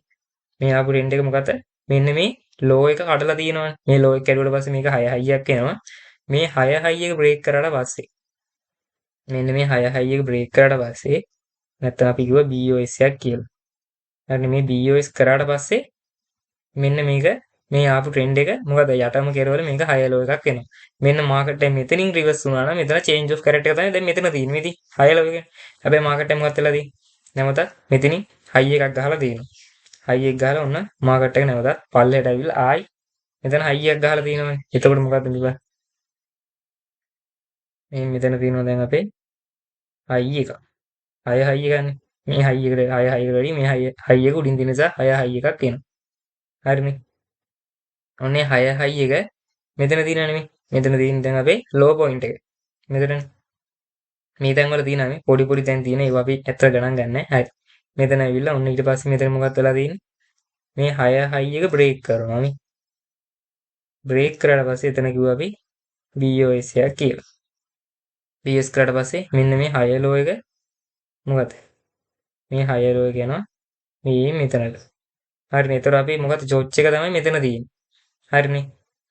මේ ආපු ට්‍රෙන්ඩ් එක මොකද්ද? මෙන්න මේ ලෝ එක කඩලා තියෙනවනේ. මේ ලෝ එක කැඩුවට පස්සේ මේක හය හයියක් වෙනවා. මේ හය හයි එක බ්‍රේක් කරාට පස්සේ මෙන්න මේ හය හයි එක බ්‍රේක් කරාට පස්සේ නැත්තම් අපි කිව්වා BOS එකක් කියලා. හරි, මේ BOS කරාට පස්සේ මෙන්න මේක මේ ආපු ට්‍රෙන්ඩ් එක මොකද යටම කෙරවල මේක හය ලෝ එකක් වෙනවා. මෙන්න මාකට් එක මෙතනින් රිවර්ස් වුණා නම් මෙතන චේන්ජ් ඔෆ් කැරක්ටර් එක තමයි දැන් මෙතන තියෙන්නේ. මේ තියෙන්නේ හය ලෝ එක. හැබැයි මාකට් එක මොකක්ද වෙලා තියෙන්නේ? නැවතත් මෙතනින් හයි එකක් ගහලා තියෙනවා. හයි එක ගහලා ඔන්න මාකට් එක නැවතත් පල්ලෙහාට ඇවිල්ලා ආයි මෙතන හයි එකක් ගහලා තියෙනවනේ. එතකොට මොකද්ද මේ මේ මෙතන තියෙනවා දැන් අපේ හයි එක. හය හයි එකනේ. මේ හයි එකට හය හයි එකට වැඩි මේ හයි හයි එක උඩින් තියෙන නිසා හය හයි එකක් එනවා. හරිනේ. ඔන්නේ හය හයි එක මෙතන තියෙනවනේ මේ. මෙතන තියෙන දැන් අපේ ලෝ පොයින්ට් එක. මෙතන මේ තැන් වල තියෙනවා මේ පොඩි පොඩි තැන් තියෙන ඒවා අපි ඇත්තට ගණන් ගන්නෑ. හරි. මෙතන ඇවිල්ලා ඔන්න ඊට පස්සේ මෙතන මොකක්ද වෙලා තියෙන්නේ? මේ හය හයි එක බ්‍රේක් කරනවා මේ. බ්‍රේක් කරාට පස්සේ එතන කිව්වා අපි BOS එකක් කියලා. BOS කරාට පස්සේ මෙන්න මේ හය ලෝ එක මොකද? මේ හය ලෝ එක යනවා මේ මෙතනට. හරිනේ. එතකොට අපි මොකද චොච් එක තමයි මෙතන තියෙන්නේ. හරිනේ.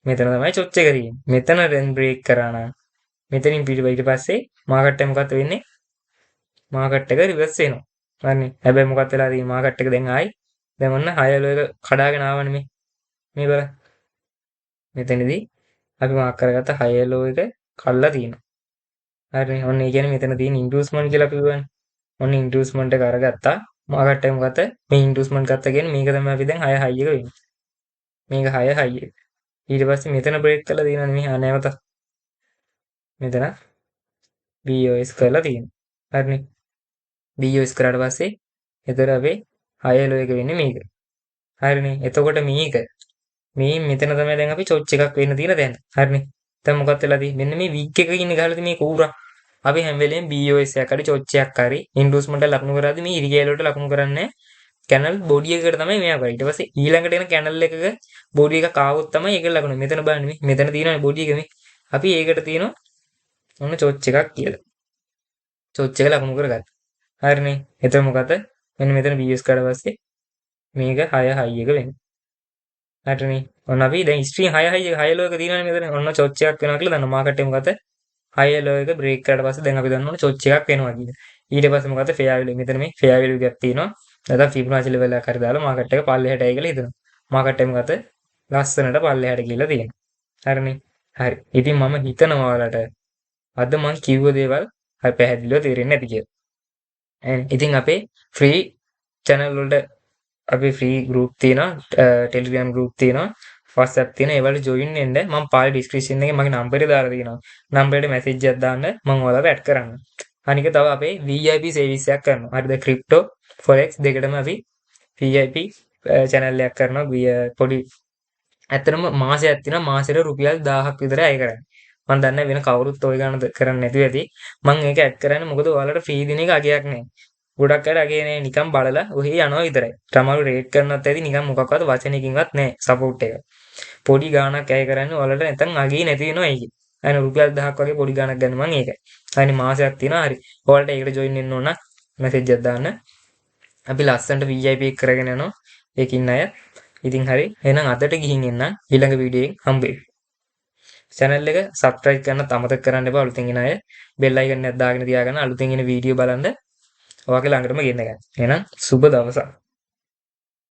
මෙතන තමයි චොච් එක තියෙන්නේ. මෙතන දැන් බ්‍රේක් කරා නම් මෙතනින් ඊට පස්සේ මාකට් එක මොකක්ද වෙන්නේ? මාකට් එක රිවර්ස් වෙනවා. හරිනේ. හැබැයි මොකක්ද වෙලා තියෙන්නේ? මාකට් එක දැන් ආයි දැන් ඔන්න හය ලෝ එක කඩාගෙන ආවනේ මේ. මේ බලන්න. මෙතනදී අපි මාක් කරගත්ත හය ලෝ එක කඩලා තියෙනවා. හරිනේ. ඔන්න ඒ කියන්නේ මෙතන තියෙන ඉන්ඩියුස්මන්ට් කියලා අපි කිව්වනේ. ඔන්න ඉන්ඩියුස්මන්ට් එක අරගත්තා. මාකට් එක මොකද? මේ ඉන්ඩියුස්මන්ට් ගත්තා කියන්නේ මේක තමයි අපි දැන් හය හයි එක වෙන්නේ. මේක හය හයි එක. ඊට පස්සේ මෙතන බ්‍රේක් කරලා තියෙනවනේ මේ නැවත. මෙතන BOS කරලා තියෙනවා. හරිනේ. BOS කරාට පස්සේ එතන අපේ හය ලෝ එක වෙන්නේ මේක. හරිනේ. එතකොට මේක මේ මෙතන තමයි දැන් අපි චොච් එකක් වෙන්න තියෙන තැන. හරිනේ. දැන් මොකක්ද වෙලා තියෙන්නේ? මෙන්න මේ වික් එකක ඉන්න ගහලා තියෙන මේ කූරා. අපි හැම වෙලේම BOS එකක් හරි චොච් එකක් හරි ඉන්ඩියුස්මන්ට් එක ලකුණු කරද්දී මේ ඉරි කෑල්ල වලට ලකුණු කරන්නේ කැනල් බොඩි එකකට තමයි මෙයා කරන්නේ. ඊට පස්සේ ඊළඟට එන කැනල් එකක බොඩි එකක් ආවොත් තමයි ඒක ලකුණ. මෙතන බලන්න මේ මෙතන තියෙනවනේ බොඩි එක මේ. අපි ඒකට තියෙනවා ඔන්න චොච් එකක් කියලා. චොච් එක ලකුණු කරගත්තා. හරිනේ. එතකොට මොකද? මෙන්න මෙතන BOS කරලා පස්සේ මේක 6 හයි එක වෙනවා. හරිනේ. ඔන්න අපි දැන් ස්ට්‍රීම් 6 හයි එක 6 ලෝ එක තියෙනවනේ මෙතන. ඔන්න චොච් එකක් වෙනවා කියලා දන්නවා. මාකට් එක මොකද? 6 ලෝ එක බ්‍රේක් කරාට පස්සේ දැන් අපි දන්නවනේ චොච් එකක් වෙනවා කියලා. ඊට පස්සේ මොකද? ෆෙයා වැලියු මෙතන මේ ෆෙයා වැලියු එකක් තියෙනවා. නැත්නම් ෆිබොනාචි ලෙවල් එකක් හරි දාලා මාකට් එක පල්ලෙහාට ඇයි කියලා හිතනවා. මාකට් එක මොකද? ලස්සනට පල්ලෙහාට ගිහලා තියෙනවා. හරිනේ. හරි. ඉතින් මම හිතනවා ඔයාලට අද මං කිව්ව දේවල් හරි පැහැදිලිව තේරෙන්නේ නැති කියලා. ඉතින් අපේ ෆ්‍රී චැනල් වලට අපේ ෆ්‍රී ගෲප් තියෙනවා, ටෙලිග්‍රෑම් ගෲප් තියෙනවා, WhatsApp තියෙනවා. ඒ වල ජොයින් වෙන්න මම පාරේ ඩිස්ක්‍රිප්ෂන් එකේ මගේ නම්බරේ දාලා තියෙනවා. නම්බරේට මැසේජ් එකක් දාන්න මම ඔයාලව ඇඩ් කරන්න. අනික තව අපේ VIP service එකක් කරනවා. හරිද? ක්‍රිප්ටෝ ෆොරෙක්ස් දෙකටම අපි VIP channel එකක් කරනවා. පොඩි ඇත්තටම මාසයක් තියෙනවා. මාසෙට රුපියල් 1000ක් විතර අය කරන්නේ. මං දන්නේ වෙන කවුරුත් ඔය ගානද කරන්නේ නැතුව ඇති. මං ඒක ඇඩ් කරන්නේ මොකද ඔයාලට ෆ්‍රී දෙන එක අගයක් නෑ. ගොඩක් අය අගේ නෑ නිකන් බලලා ඔහේ යනවා විතරයි. සමහරව රේට් කරනවත් ඇති නිකන් මොකක්වත් වචනකින්වත් නෑ සපෝට් එක. පොඩි ගාණක් අය කරන්නේ ඔයාලට නැත්තම් අගේ නැති වෙනවා ඒකේ. අනේ රුපියල් 1000ක් වගේ පොඩි ගාණක් ගන්න මං ඒකයි. අනේ මාසයක් තියෙනවා හරි. ඔයාලට ඒකට ජොයින් වෙන්න ඕන නම් මැසේජ් එකක් දාන්න. අපි ලස්සනට VIP එක කරගෙන යනවා. ඒකින් අය. ඉතින් හරි. එහෙනම් අදට ගිහින් එන්නම්. ඊළඟ වීඩියෝ එකෙන් හම්බ වෙමු. චැනල් එක සබ්ස්ක්‍රයිබ් කරන්නත් අමතක කරන්න එපා අලුතෙන් එන අය. බෙල් අයිකන් එකක් දාගෙන තියාගන්න අලුතෙන් එන වීඩියෝ බලන්න. ඔයාගේ ළඟටම ගෙන්න ගන්න. එහෙනම් සුබ දවසක්.